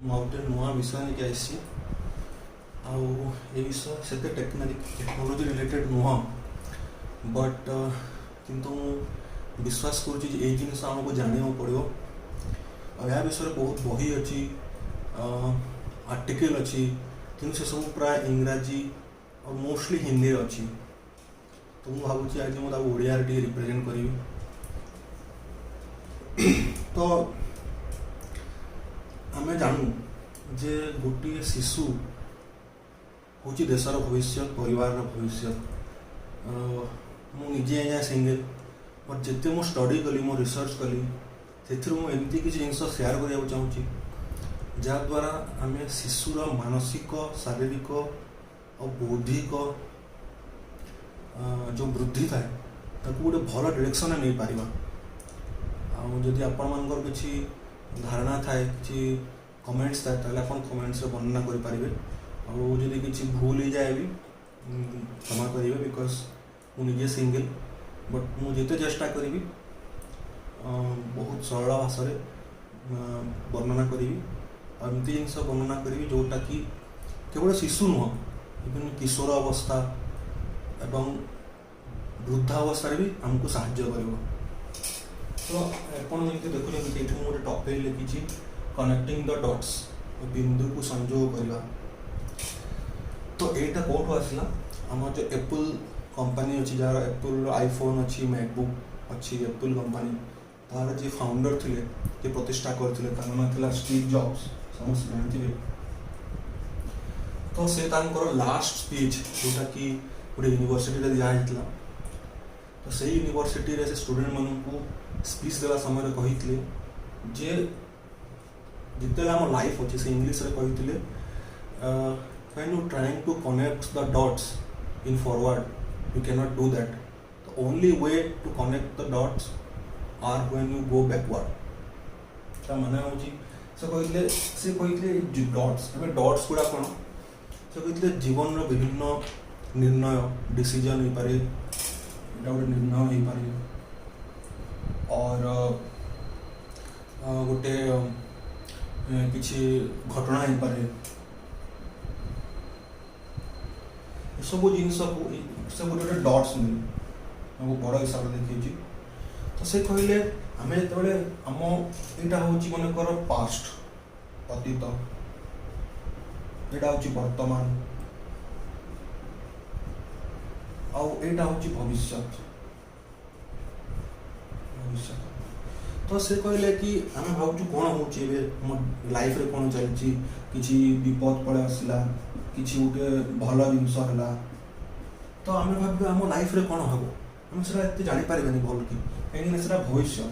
ମୁଁ ଆଉ ଗୋଟେ ନୂଆ ବିଷୟ ନେଇକି ଆସିଛି। ଆଉ ଏ ବିଷୟ ସେତେ ଟେକ୍ନୋଲୋଜି ରିଲେଟେଡ୍ ନୁହଁ, ବଟ୍ କିନ୍ତୁ ମୁଁ ବିଶ୍ୱାସ କରୁଛି ଯେ ଏଇ ଜିନିଷ ଆମକୁ ଜାଣିବାକୁ ପଡ଼ିବ। ଆଉ ଏହା ବିଷୟରେ ବହୁତ ବହି ଅଛି, ଆର୍ଟିକଲ୍ ଅଛି, କିନ୍ତୁ ସେସବୁ ପ୍ରାୟ ଇଂରାଜୀ ଆଉ ମୋଷ୍ଟଲି ହିନ୍ଦୀରେ ଅଛି। ତ ମୁଁ ଭାବୁଛି ଆଜି ମୁଁ ତାକୁ ଓଡ଼ିଆରେ ଟିକେ ରିପ୍ରେଜେଣ୍ଟ କରିବି। ତ ଆମେ ଜାଣୁ ଯେ ଗୋଟିଏ ଶିଶୁ ହେଉଛି ଦେଶର ଭବିଷ୍ୟତ, ପରିବାରର ଭବିଷ୍ୟତ। ମୁଁ ନିଜେ ଆଜ୍ଞା ସିଙ୍ଗଲ, ବଟ୍ ଯେତେ ମୁଁ ଷ୍ଟଡି କଲି, ମୁଁ ରିସର୍ଚ୍ଚ କଲି, ସେଥିରୁ ମୁଁ ଏମିତି କିଛି ଜିନିଷ ସେୟାର କରିବାକୁ ଚାହୁଁଛି, ଯାହାଦ୍ୱାରା ଆମେ ଶିଶୁର ମାନସିକ, ଶାରୀରିକ ଆଉ ବୌଦ୍ଧିକ ଯେଉଁ ବୃଦ୍ଧି ଥାଏ, ତାକୁ ଗୋଟେ ଭଲ ଡିରେକ୍ସନରେ ନେଇପାରିବା। ଆଉ ଯଦି ଆପଣମାନଙ୍କର କିଛି ଧାରଣା ଥାଏ, କିଛି କମେଣ୍ଟସ୍ ଥାଏ, ତାହେଲେ ଆପଣ କମେଣ୍ଟସରେ ବର୍ଣ୍ଣନା କରିପାରିବେ। ଆଉ ଯଦି କିଛି ଭୁଲ ହେଇଯାଏ ବି କ୍ଷମା କରିବେ, because ମୁଁ ନିଜେ ସିଙ୍ଗଲ। ବଟ୍ ମୁଁ ଯେତେ ଚେଷ୍ଟା କରିବି, ବହୁତ ସରଳ ଭାଷାରେ ବର୍ଣ୍ଣନା କରିବି ଆଉ ଏମିତି ଜିନିଷ ବର୍ଣ୍ଣନା କରିବି, ଯେଉଁଟାକି କେବଳ ଶିଶୁ ନୁହଁ, ଇଭେନ୍ କିଶୋର ଅବସ୍ଥା ଏବଂ ବୃଦ୍ଧାବସ୍ଥାରେ ବି ଆମକୁ ସାହାଯ୍ୟ କରିବ। ତ ଆପଣ ଯେମିତି ଦେଖୁଛନ୍ତି, ଏଇଠି ମୁଁ ଗୋଟେ ଟପିକ୍ ଲେଖିଛି, କନେକ୍ଟିଂ ଦ ଡଟ୍ସ, ବିନ୍ଦୁକୁ ସଂଯୋଗ କରିବା। ତ ଏଇଟା କେଉଁଠୁ ଆସିଲା? ଆମର ଯେଉଁ ଏପୁଲ୍ କମ୍ପାନୀ ଅଛି, ଯାହାର ଏପୁଲ୍ର ଆଇଫୋନ୍ ଅଛି, ମ୍ୟାକବୁକ୍ ଅଛି, ଏପୁଲ୍ କମ୍ପାନୀ, ତାର ଯିଏ ଫାଉଣ୍ଡର ଥିଲେ, ଯିଏ ପ୍ରତିଷ୍ଠା କରିଥିଲେ, ତାଙ୍କ ନାଁ ଥିଲା ଷ୍ଟିଭ୍ ଜବ୍ସ, ସମସ୍ତେ ଜାଣିଥିବେ। ତ ସେ ତାଙ୍କର ଲାଷ୍ଟ ସ୍ପିଚ୍, ଯେଉଁଟାକି ଗୋଟେ ୟୁନିଭର୍ସିଟିରେ ଦିଆହେଇଥିଲା, ତ ସେଇ ୟୁନିଭର୍ସିଟିରେ ସେ ଷ୍ଟୁଡେଣ୍ଟମାନଙ୍କୁ ସ୍ପିଚ୍ ଦେବା ସମୟରେ କହିଥିଲେ ଯେ ଯେତେବେଳେ ଆମ ଲାଇଫ୍ ଅଛି, ସେ ଇଂଲିଶରେ କହିଥିଲେ, "When you trying to connect the dots in forward, you cannot do that. The only way to connect the dots are when you go backward." ତା ମାନେ ହେଉଛି, ସେ କହିଥିଲେ ଡଟ୍ସ, ଏବେ ଡଟ୍ସ ଗୁଡ଼ା କ'ଣ? ସେ କହିଥିଲେ ଜୀବନର ବିଭିନ୍ନ ନିର୍ଣ୍ଣୟ, ଡିସିଜନ୍ ହେଇପାରେ, ଏଇଟା ଗୋଟେ ନିର୍ଣ୍ଣୟ ହେଇପାରେ, ଅର୍ ଗୋଟେ କିଛି ଘଟଣା ହେଇପାରେ। ଏସବୁ ଜିନିଷକୁ ସେ ଗୋଟେ ଗୋଟେ ଡଟ୍ସ ନେଲେ, ତାଙ୍କୁ ବଡ଼ ହିସାବରେ ଦେଖେଇଛି। ତ ସେ କହିଲେ, ଆମେ ଯେତେବେଳେ ଆମ ଏଇଟା ହେଉଛି ମନେକର ପାଷ୍ଟ, ଅତୀତ, ଏଇଟା ହେଉଛି ବର୍ତ୍ତମାନ ଆଉ ଏଇଟା ହେଉଛି ଭବିଷ୍ୟତ। ତ ସେ କହିଲେ କି ଆମେ ଭାବୁଛୁ କ'ଣ ହେଉଛି ଏବେ, ଆମ ଲାଇଫରେ କ'ଣ ଚାଲିଛି, କିଛି ବିପଦ ପଳେଇ ଆସିଲା, କିଛି ଗୋଟେ ଭଲ ଜିନିଷ ହେଲା, ତ ଆମେ ଭାବିବା ଆମ ଲାଇଫରେ କ'ଣ ହେବ। ଆମେ ସେଟା ଏତେ ଜାଣିପାରିବାନି ଭଲ କି, କାହିଁକିନା ସେଟା ଭବିଷ୍ୟତ।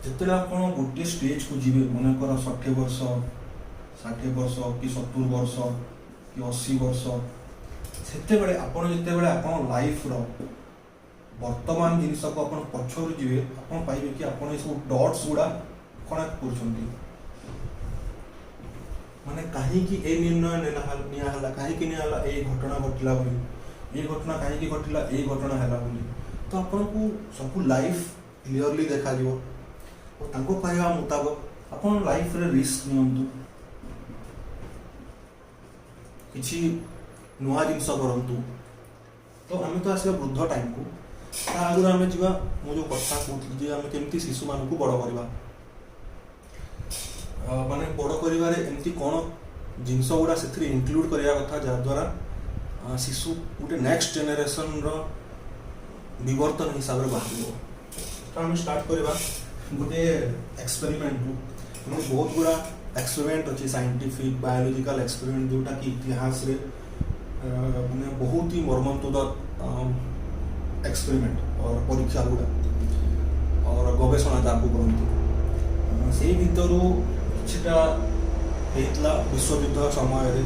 ଯେତେବେଳେ ଆପଣ ଗୋଟିଏ ଷ୍ଟେଜକୁ ଯିବେ, ମନେକର 60 ବର୍ଷ, 60 ବର୍ଷ କି 70 ବର୍ଷ କି 80 ବର୍ଷ, ସେତେବେଳେ ଆପଣ ଯେତେବେଳେ ଆପଣ ଲାଇଫର ବର୍ତ୍ତମାନ ଜିନିଷକୁ ଆପଣ ପଛରୁ ଯିବେ, ଆପଣ ପାଇବେ କି ଆପଣ ଏସବୁ ଡଟ୍ସ ଗୁଡ଼ା କନେକ୍ଟ କରୁଛନ୍ତି। ମାନେ କାହିଁକି ଏ ନିର୍ଣ୍ଣୟ ନିଆ ହେଲା, କାହିଁକି ନିଆ ହେଲା, ଏଇ ଘଟଣା ଘଟିଲା ବୋଲି, ଏଇ ଘଟଣା କାହିଁକି ଘଟିଲା, ଏଇ ଘଟଣା ହେଲା ବୋଲି। ତ ଆପଣଙ୍କୁ ସବୁ ଲାଇଫ୍ କ୍ଲିଅରଲି ଦେଖାଯିବ। ଓ ତାଙ୍କ କହିବା ମୁତାବକ ଆପଣ ଲାଇଫରେ ରିସ୍କ ନିଅନ୍ତୁ, କିଛି ନୂଆ ଜିନିଷ କରନ୍ତୁ। ତ ଆମେ ତ ଆସିବା ବୃଦ୍ଧ ଟାଇମକୁ, ତା ଆଗରୁ ଆମେ ଯିବା ମୁଁ ଯେଉଁ କଥା କହୁଥିଲି ଯେ ଆମେ କେମିତି ଶିଶୁମାନଙ୍କୁ ବଡ଼ କରିବା। ମାନେ ବଡ଼ କରିବାରେ ଏମିତି କ'ଣ ଜିନିଷ ଗୁଡ଼ା ସେଥିରେ ଇନକ୍ଲୁଡ୍ କରିବା କଥା, ଯାହାଦ୍ୱାରା ଶିଶୁ ଗୋଟେ ନେକ୍ସଟ ଜେନେରେସନର ବିବର୍ତ୍ତନ ହିସାବରେ ବାହାରିବ। ତ ଆମେ ଷ୍ଟାର୍ଟ କରିବା ଗୋଟେ ଏକ୍ସପେରିମେଣ୍ଟରୁ। ଏମିତି ବହୁତ ଗୁଡ଼ା ଏକ୍ସପେରିମେଣ୍ଟ ଅଛି, ସାଇଣ୍ଟିଫିକ୍, ବାୟୋଲୋଜିକାଲ ଏକ୍ସପେରିମେଣ୍ଟ, ଯେଉଁଟାକି ଇତିହାସରେ ମାନେ ବହୁତ ହି ମର୍ମନ୍ତୁଦ ଏକ୍ସପେରିମେଣ୍ଟ ପରୀକ୍ଷା ଗୁଡ଼ା और ଗବେଷଣା ଯାହାକୁ କହନ୍ତି। ସେଇ ଭିତରୁ କିଛିଟା ହେଇଥିଲା ବିଶ୍ୱଯୁଦ୍ଧ ସମୟରେ,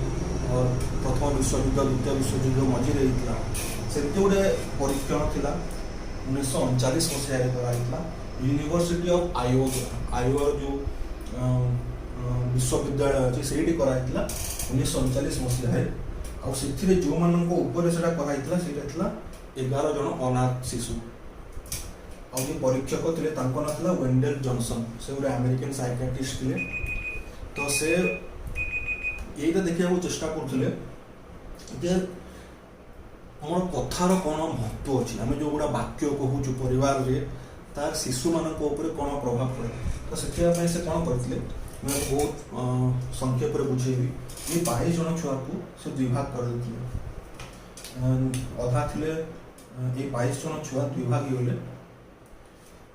ପ୍ରଥମ ବିଶ୍ୱଯୁଦ୍ଧ, ଦ୍ୱିତୀୟ ବିଶ୍ୱଯୁଦ୍ଧ ମଝିରେ ହେଇଥିଲା। ସେମିତି ଗୋଟେ ପରୀକ୍ଷଣ ଥିଲା, 1939 ମସିହାରେ କରାହେଇଥିଲା ୟୁନିଭର୍ସିଟି ଅଫ୍ ଆଇଓ, ଆଇଓର ଯେଉଁ ବିଶ୍ୱବିଦ୍ୟାଳୟ ଅଛି, ସେଇଠି କରାହେଇଥିଲା 1939 ମସିହାରେ। ଆଉ ସେଥିରେ ଯେଉଁମାନଙ୍କ ଉପରେ ସେଇଟା କରାହେଇଥିଲା, ସେଇଟା ଥିଲା 11 ଜଣ ଅନାଥ ଶିଶୁ। ଆଉ ଯିଏ ପରୀକ୍ଷକ ଥିଲେ, ତାଙ୍କ ନାଁ ଥିଲା ୱେଣ୍ଡେଲ ଜନସନ୍। ସେ ଗୋଟେ ଆମେରିକାନ ସାଇକାଟ୍ରିଷ୍ଟ ଥିଲେ। ତ ସେ ଏଇଟା ଦେଖିବାକୁ ଚେଷ୍ଟା କରୁଥିଲେ ଯେ ଆମର କଥାର କ'ଣ ମହତ୍ଵ ଅଛି, ଆମେ ଯେଉଁଗୁଡ଼ା ବାକ୍ୟ କହୁଛୁ ପରିବାରରେ, ତାର ଶିଶୁମାନଙ୍କ ଉପରେ କ'ଣ ପ୍ରଭାବ ପଡ଼େ। ତ ସେଥିପାଇଁ ସେ କ'ଣ କରିଥିଲେ, ମୁଁ ବହୁତ ସଂକ୍ଷେପରେ ବୁଝେଇବି। ଏଇ 22 ଜଣ ଛୁଆକୁ ସେ ଦୁଇ ଭାଗ କରିଦେଇଥିଲେ। ଅଧା ଥିଲେ, ଏଇ 22 ଜଣ ଛୁଆ ଦୁଇ ଭାଗ ହେଇଗଲେ।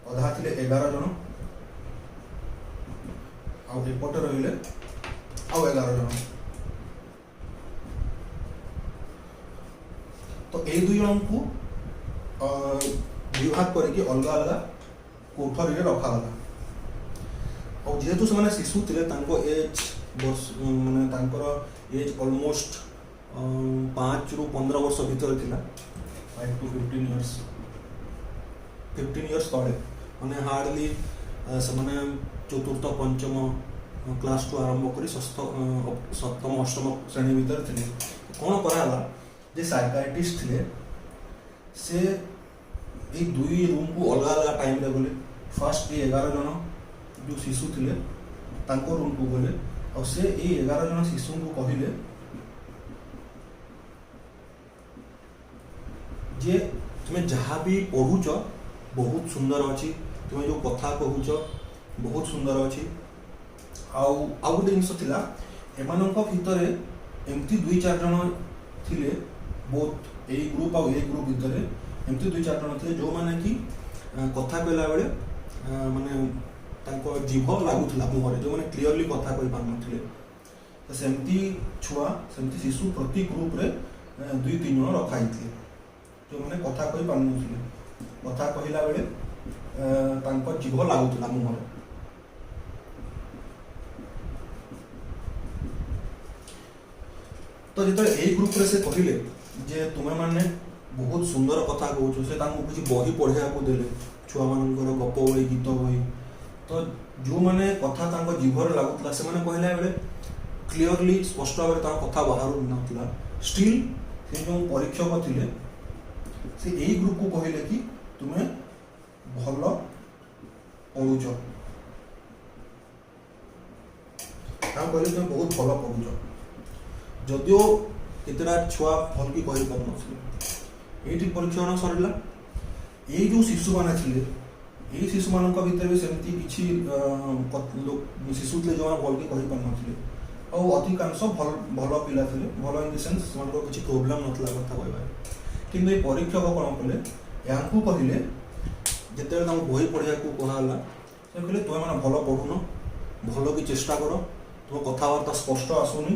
ଅଧା ଥିଲେ 11 ଜଣ, ଆଉ ଏପଟେ ରହିଲେ ଆଉ 11 ଜଣ। ତ ଏଇ ଦୁଇ ଜଣଙ୍କୁ ଦୁଇ ଭାଗ କରିକି ଅଲଗା ଅଲଗା କୋଠରୀରେ ରଖାଗଲା। ଆଉ ଯେହେତୁ ସେମାନେ ଶିଶୁ ଥିଲେ, ତାଙ୍କ ଏଜ୍ ବର୍ଷ ମାନେ ତାଙ୍କର ଏଜ୍ ଅଲମୋଷ୍ଟ 5ରୁ 15 ବର୍ଷ ଭିତରେ ଥିଲା, 5 to 15 years, 15 years ତଳେ, ମାନେ ହାର୍ଡ଼ଲି ସେମାନେ ଚତୁର୍ଥ ପଞ୍ଚମ କ୍ଲାସ୍ଠୁ ଆରମ୍ଭ କରି ଷଷ୍ଠ, ସପ୍ତମ, ଅଷ୍ଟମ ଶ୍ରେଣୀ ଭିତରେ ଥିଲେ। କ'ଣ କରାହେଲା ଯେ ସାଇକାଟ୍ରିଷ୍ଟ ଥିଲେ, ସେ ଏଇ ଦୁଇ ରୁମ୍କୁ ଅଲଗା ଅଲଗା ଟାଇମ୍ରେ ଗଲେ। ଫାର୍ଷ୍ଟ ଏଇ 11 ଜଣ ଯେଉଁ ଶିଶୁ ଥିଲେ ତାଙ୍କ ରୁମ୍କୁ ଗଲେ, ଆଉ ସେ ଏଇ 11 ଜଣ ଶିଶୁଙ୍କୁ କହିଲେ ଯେ ତୁମେ ଯାହା ବି ପଢ଼ୁଛ ବହୁତ ସୁନ୍ଦର ଅଛି, ତୁମେ ଯେଉଁ କଥା କହୁଛ ବହୁତ ସୁନ୍ଦର ଅଛି। ଆଉ ଆଉ ଗୋଟେ ଜିନିଷ ଥିଲା, ଏମାନଙ୍କ ଭିତରେ ଏମିତି ଦୁଇ ଚାରି ଜଣ ଥିଲେ, ବହୁତ ଏଇ ଗ୍ରୁପ୍ ଆଉ ଏଇ ଗ୍ରୁପ୍ ଭିତରେ ଏମିତି ଦୁଇ ଚାରି ଜଣ ଥିଲେ ଯେଉଁମାନେ କି କଥା କହିଲା ବେଳେ ମାନେ ତାଙ୍କ ଜିଭ ଲାଗୁଥିଲା ମୁହଁରେ, ଯେଉଁମାନେ କ୍ଲିଅରଲି କଥା କହିପାରୁନଥିଲେ। ତ ସେମିତି ଛୁଆ, ସେମିତି ଶିଶୁ ପ୍ରତି ଗ୍ରୁପରେ ଦୁଇ ତିନି ଜଣ ରଖା ହେଇଥିଲେ, ଯେଉଁମାନେ କଥା କହିପାରୁନଥିଲେ, କଥା କହିଲା ବେଳେ ତାଙ୍କ ଜିଭ ଲାଗୁଥିଲା ମୁହଁରେ। ତ ଯେତେବେଳେ ଏଇ ଗ୍ରୁପରେ ସେ କହିଲେ ଯେ ତୁମେମାନେ ବହୁତ ସୁନ୍ଦର କଥା କହୁଛ, ସେ ତାଙ୍କୁ କିଛି ବହି ପଢ଼ିବାକୁ ଦେଲେ, ଛୁଆମାନଙ୍କର ଗପ ବହି, ଗୀତ ବହି। ତ ଯେଉଁମାନେ କଥା ତାଙ୍କ ଜିଭରେ ଲାଗୁଥିଲା, ସେମାନେ କହିଲା ବେଳେ କ୍ଲିଅରଲି ସ୍ପଷ୍ଟ ଭାବରେ ତାଙ୍କ କଥା ବାହାରୁ ନଥିଲା। ଷ୍ଟିଲ୍ ସେ ଯେଉଁ ପରୀକ୍ଷକ ଥିଲେ, ସେ ଏଇ ଗ୍ରୁପକୁ କହିଲେ କି ତୁମେ ଭଲ ପଢ଼ୁଛ। ତାଙ୍କୁ କହିଲେ ତୁମେ ବହୁତ ଭଲ ପଢ଼ୁଛ, ଯଦିଓ କେତେଟା ଛୁଆ ଭଲ କି କହିପାରୁନଥିଲେ। ଏଇଠି ପରୀକ୍ଷଣ ସରିଲା। ଏଇ ଯେଉଁ ଶିଶୁମାନେ ଥିଲେ, ଏଇ ଶିଶୁମାନଙ୍କ ଭିତରେ ବି ସେମିତି କିଛି ଶିଶୁ ଥିଲେ ଯେଉଁମାନେ ଭଲ କି କହିପାରୁନଥିଲେ, ଆଉ ଅଧିକାଂଶ ଭଲ ଭଲ ପିଲା ଥିଲେ। ଭଲ ଇନ୍ the sense ସେମାନଙ୍କର କିଛି ପ୍ରୋବ୍ଲେମ୍ ନଥିଲା କଥା କହିବାରେ। କିନ୍ତୁ ଏଇ ପରୀକ୍ଷକ କ'ଣ କଲେ, ଏହାଙ୍କୁ କହିଲେ, ଯେତେବେଳେ ତାଙ୍କୁ ବହି ପଢ଼ିବାକୁ କୁହାହେଲା, ସେ କହିଲେ ତୁମେମାନେ ଭଲ ପଢ଼ୁନ, ଭଲ କି ଚେଷ୍ଟା କର, ତୁମ କଥାବାର୍ତ୍ତା ସ୍ପଷ୍ଟ ଆସୁନି,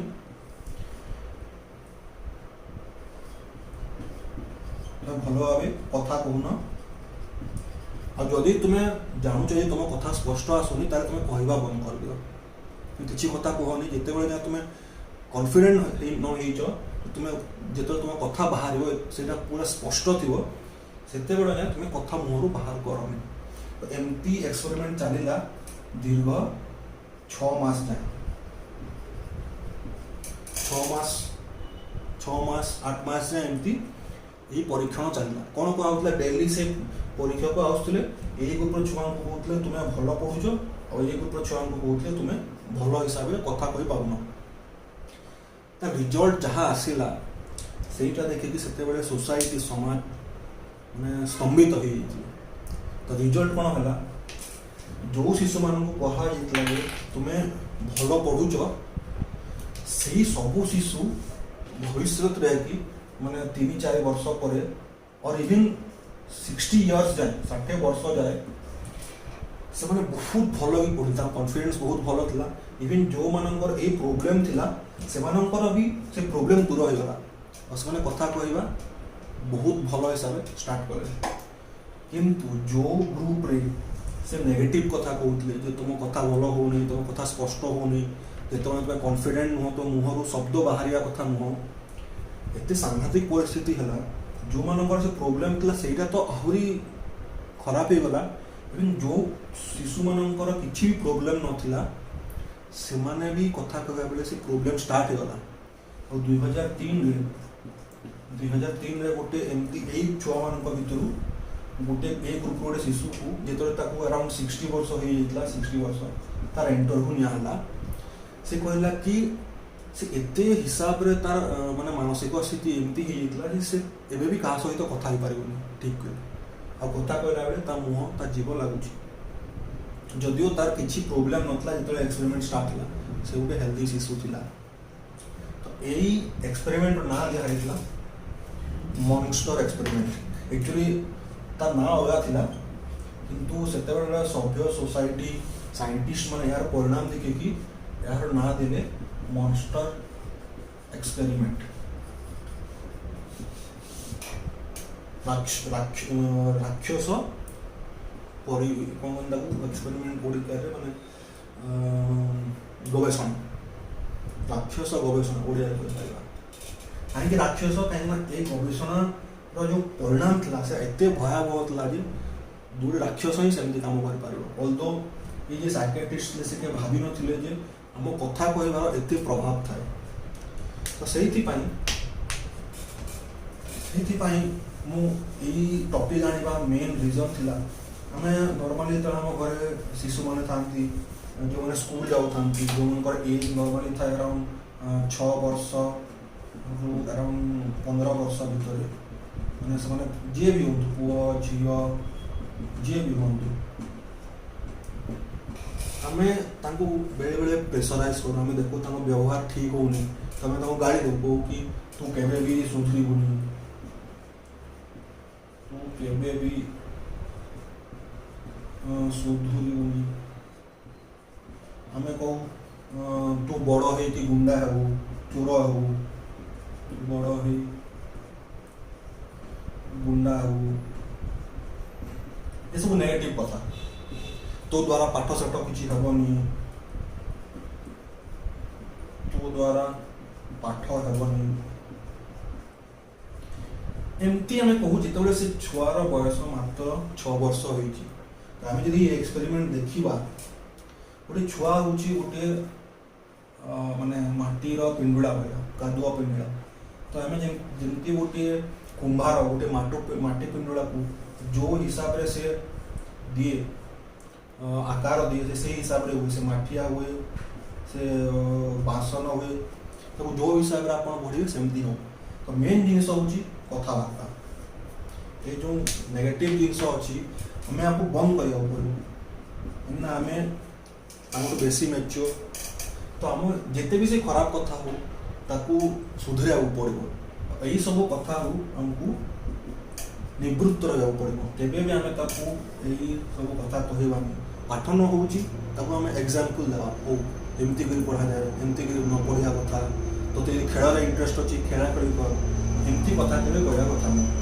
ତୁମେ ଭଲ ଭାବେ କଥା କହୁନ, ଆଉ ଯଦି ତୁମେ ଜାଣୁଛ ଯେ ତୁମ କଥା ସ୍ପଷ୍ଟ ଆସୁନି, ତାହେଲେ ତୁମେ କହିବା ବନ୍ଦ କରିଦିଅ, କିଛି କଥା କୁହନି। ଯେତେବେଳେ ଯାଏଁ ତୁମେ କନଫିଡେଣ୍ଟ ନ ହେଇଛ, ତୁମେ ଯେତେବେଳେ ତୁମ କଥା ବାହାରିବ ସେଇଟା ପୁରା ସ୍ପଷ୍ଟ ଥିବ, ସେତେବେଳେ ଯାଏଁ ତୁମେ କଥା ମୁହଁରୁ ବାହାର କରନି। ତ ଏମିତି ଏକ୍ସପେରିମେଣ୍ଟ ଚାଲିଲା ଦୀର୍ଘ 6 ମାସ ଯାଏଁ। 6 ମାସ, 6 ମାସ, 8 ମାସ ଯାଏଁ ଏମିତି ଏଇ ପରୀକ୍ଷଣ ଚାଲିଲା। କ'ଣ କୁହାହେଉଥିଲା, ଡେଲି ସେ ପରୀକ୍ଷକ ଆସୁଥିଲେ, ଏଇ ଗ୍ରୁପର ଛୁଆଙ୍କୁ କହୁଥିଲେ ତୁମେ ଭଲ ପଢ଼ୁଛ, ଆଉ ଏଇ ଗ୍ରୁପର ଛୁଆଙ୍କୁ କହୁଥିଲେ ତୁମେ ଭଲ ହିସାବରେ କଥା କହିପାରୁନ। ତା ରିଜଲ୍ଟ ଯାହା ଆସିଲା, ସେଇଟା ଦେଖିକି ସେତେବେଳେ ସୋସାଇଟି, ସମାଜ ମାନେ ସ୍ତମ୍ଭିତ ହେଇଯାଇଥିଲେ। ତ ରିଜଲ୍ଟ କ'ଣ ହେଲା, ଯେଉଁ ଶିଶୁମାନଙ୍କୁ କୁହାଯାଇଥିଲା ଯେ ତୁମେ ଭଲ ପଢ଼ୁଛ, ସେଇ ସବୁ ଶିଶୁ ଭବିଷ୍ୟତରେ ଯାଇକି ମାନେ 3-4 ବର୍ଷ ପରେ ଅର୍ ଇଭିନ୍ 60 ଇୟର୍ସ ଯାଏ, 60 ବର୍ଷ ଯାଏ ସେମାନେ ବହୁତ ଭଲ ବି ପଢ଼ୁଥିଲେ। ତାଙ୍କ କନଫିଡେନ୍ସ ବହୁତ ଭଲ ଥିଲା। ଇଭିନ୍ ଯେଉଁମାନଙ୍କର ଏଇ ପ୍ରୋବ୍ଲେମ୍ ଥିଲା, ସେମାନଙ୍କର ବି ସେ ପ୍ରୋବ୍ଲେମ୍ ଦୂର ହେଇଗଲା, ଆଉ ସେମାନେ କଥା କହିବା ବହୁତ ଭଲ ହିସାବରେ ଷ୍ଟାର୍ଟ କଲେ। କିନ୍ତୁ ଯେଉଁ ଗ୍ରୁପରେ ସେ ନେଗେଟିଭ୍ କଥା କହୁଥିଲେ ଯେ ତୁମ କଥା ଭଲ ହେଉନି, ତୁମ କଥା ସ୍ପଷ୍ଟ ହେଉନି, ଯେତେବେଳେ ତୁମେ କନଫିଡେଣ୍ଟ ନୁହଁ, ତୁମ ମୁହଁରୁ ଶବ୍ଦ ବାହାରିବା କଥା ନୁହଁ, ଏତେ ସାଂଘାତିକ ପରିସ୍ଥିତି ହେଲା। ଯେଉଁମାନଙ୍କର ସେ ପ୍ରୋବ୍ଲେମ୍ ଥିଲା, ସେଇଟା ତ ଆହୁରି ଖରାପ ହେଇଗଲା। ଏବଂ ଯେଉଁ ଶିଶୁମାନଙ୍କର କିଛି ବି ପ୍ରୋବ୍ଲେମ୍ ନଥିଲା, ସେମାନେ ବି କଥା କହିବା ବେଳେ ସେ ପ୍ରୋବ୍ଲେମ୍ ଷ୍ଟାର୍ଟ ହେଇଗଲା। ଆଉ 2003ରେ ଗୋଟେ ଏମିତି ଏଇ ଛୁଆମାନଙ୍କ ଭିତରୁ ଗୋଟେ ଏଇ ଗ୍ରୁପର ଗୋଟେ ଶିଶୁକୁ, ଯେତେବେଳେ ତାକୁ ଆରାଉଣ୍ଡ 60 ବର୍ଷ ହେଇଯାଇଥିଲା, 60 ବର୍ଷ, ତାର ଇଣ୍ଟରଭ୍ୟୁ ନିଆହେଲା। ସେ କହିଲା କି ସେ ଏତେ ହିସାବରେ ତାର ମାନେ ମାନସିକ ସ୍ଥିତି ଏମିତି ହେଇଯାଇଥିଲା ଯେ ସେ ଏବେ ବି କାହା ସହିତ କଥା ହେଇପାରିବନି ଠିକ୍ କରି। ଆଉ କଥା କହିଲା ବେଳେ ତା ମୁହଁ, ତା ଜିଭ ଲାଗୁଛି। ଯଦିଓ ତାର କିଛି ପ୍ରୋବ୍ଲେମ୍ ନଥିଲା ଯେତେବେଳେ ଏକ୍ସପେରିମେଣ୍ଟ ଷ୍ଟାର୍ଟ ହେଲା, ସେ ଗୋଟେ ହେଲ୍ଦି ଶିଶୁ ଥିଲା। ତ ଏଇ ଏକ୍ସପେରିମେଣ୍ଟର ନାଁ ଦିଆହେଇଥିଲା ମନଷ୍ଟର ଏକ୍ସପେରିମେଣ୍ଟ। ଆକ୍ଚୁଆଲି ତା ନାଁ ଅଲଗା ଥିଲା, କିନ୍ତୁ ସେତେବେଳେ ସଭ୍ୟ ସୋସାଇଟି ସାଇଣ୍ଟିଷ୍ଟ ମାନେ ଏହାର ପରିଣାମ ଦେଖିକି ଏହାର ନାଁ ଦେଲେ ମନଷ୍ଟର ଏକ୍ସପେରିମେଣ୍ଟ। ରାକ୍ଷସ ପରି କ'ଣ କହନ୍ତି ତାକୁ, ଏକ୍ସପେରିମେଣ୍ଟ ଓଡ଼ିଆରେ ମାନେ ଗବେଷଣା, ରାକ୍ଷସ ଗବେଷଣା ଓଡ଼ିଆରେ କହିପାରିବା। କାହିଁକି ରାକ୍ଷସ? କାହିଁକିନା ଏଇ ଗବେଷଣାର ଯେଉଁ ପରିଣାମ ଥିଲା, ସେ ଏତେ ଭୟାବହ ଥିଲା ଯେ ଗୋଟେ ରାକ୍ଷସ ହିଁ ସେମିତି କାମ କରିପାରିବ। ଅଲଦୋ ଏଇ ଯେ ସାଇକେଟ୍ରିଷ୍ଟ ଥିଲେ, ସେ କେବେ ଭାବିନଥିଲେ ଯେ ଆମ କଥା କହିବାର ଏତେ ପ୍ରଭାବ ଥାଏ। ତ ସେଇଥିପାଇଁ ମୁଁ ଏଇ ଟପିକ୍ ଆଣିବା ମେନ୍ ରିଜନ୍ ଥିଲା, ଆମେ ନର୍ମାଲି ଯେତେବେଳେ ଆମ ଘରେ ଶିଶୁମାନେ ଥାଆନ୍ତି, ଯେଉଁମାନେ ସ୍କୁଲ ଯାଉଥାନ୍ତି, ଯେଉଁମାନଙ୍କର ଏଜ୍ ନର୍ମାଲି ଥାଏ ଆରାଉଣ୍ଡ 6 ବର୍ଷରୁ ଆରାଉଣ୍ଡ 15 ବର୍ଷ ଭିତରେ, ମାନେ ସେମାନେ ଯିଏ ବି ହୁଅନ୍ତୁ, ପୁଅ ଝିଅ ଯିଏ ବି ହୁଅନ୍ତୁ, ଆମେ ତାଙ୍କୁ ବେଳେବେଳେ ପ୍ରେସରାଇଜ୍ କରୁ। ଆମେ ଦେଖୁ ତାଙ୍କ ବ୍ୟବହାର ଠିକ୍ ହେଉନି, ତ ଆମେ ତାଙ୍କୁ ଗାଳି ଦେଉ, କହୁ କି ତୁ କେବେ ବି ସୁଧରିବୁନି, ତୁ କେବେ ବି ସୁଧୁରିବୁନି। ଆମେ କହୁ ତୁ ବଡ଼ ହେଇକି ଗୁଣ୍ଡା ହେବୁ, ଚୋର ହେବୁ, ତୁ ବଡ଼ ହେଇ ଗୁଣ୍ଡା ହେବୁ। ଏସବୁ ନେଗେଟିଭ୍ କଥା। ତୋ ଦ୍ୱାରା ପାଠ ସାଠ କିଛି ହେବନି, ତୋ ଦ୍ୱାରା ପାଠ ହେବନି, ଏମିତି ଆମେ କହୁ ଯେତେବେଳେ ସେ ଛୁଆର ବୟସ ମାତ୍ର 6 ବର୍ଷ ହେଇଛି। ତ ଆମେ ଯଦି ଏ ଏକ୍ସପେରିମେଣ୍ଟ ଦେଖିବା, ଗୋଟେ ଛୁଆ ହେଉଛି ଗୋଟେ ମାନେ ମାଟିର ପିଣ୍ଡୁଳା ଭଳିଆ, କାଦୁଅ ପିଣ୍ଡୁଳା। ତ ଆମେ ଯେମିତି ଗୋଟିଏ କୁମ୍ଭାର ଗୋଟେ ମାଟି ପିଣ୍ଡୁଳାକୁ ଯେଉଁ ହିସାବରେ ସେ ଦିଏ, ଆକାର ଦିଏ, ସେ ସେଇ ହିସାବରେ ହୁଏ। ସେ ମାଠିଆ ହୁଏ, ସେ ବାସନ ହୁଏ। ତାକୁ ଯେଉଁ ହିସାବରେ ଆପଣ ବଢ଼ିବେ, ସେମିତି ହେବ। ତ ମେନ୍ ଜିନିଷ ହେଉଛି କଥାବାର୍ତ୍ତା। ଏ ଯେଉଁ ନେଗେଟିଭ୍ ଜିନିଷ ଅଛି, ଆମେ ଆକୁ ବନ୍ଦ କରିବାକୁ ପଡ଼ିବ, କାହିଁକିନା ଆମେ ତାଙ୍କଠୁ ବେଶୀ ମ୍ୟାଚୁଅର୍। ତ ଆମ ଯେତେ ବି ସେ ଖରାପ କଥା ହଉ, ତାକୁ ସୁଧରିବାକୁ ପଡ଼ିବ। ଏଇସବୁ କଥାରୁ ଆମକୁ ନିବୃତ୍ତ ରହିବାକୁ ପଡ଼ିବ। କେବେ ବି ଆମେ ତାକୁ ଏଇ ସବୁ କଥା କହିବାନି। ପାଠ ନ ହେଉଛି, ତାକୁ ଆମେ ଏକ୍ଜାମ୍ପଲ୍ ଦେବା, ହଉ ଏମିତି କରି ପଢ଼ାଯାଏ, ଏମିତି କରି ନ ପଢ଼ିବା କଥା, ତୋତେ ଯଦି ଖେଳରେ ଇଣ୍ଟରେଷ୍ଟ ଅଛି, ଖେଳା ଖେଳି କର। ଏମିତି କଥା କେବେ କହିବା କଥା ନୁହଁ।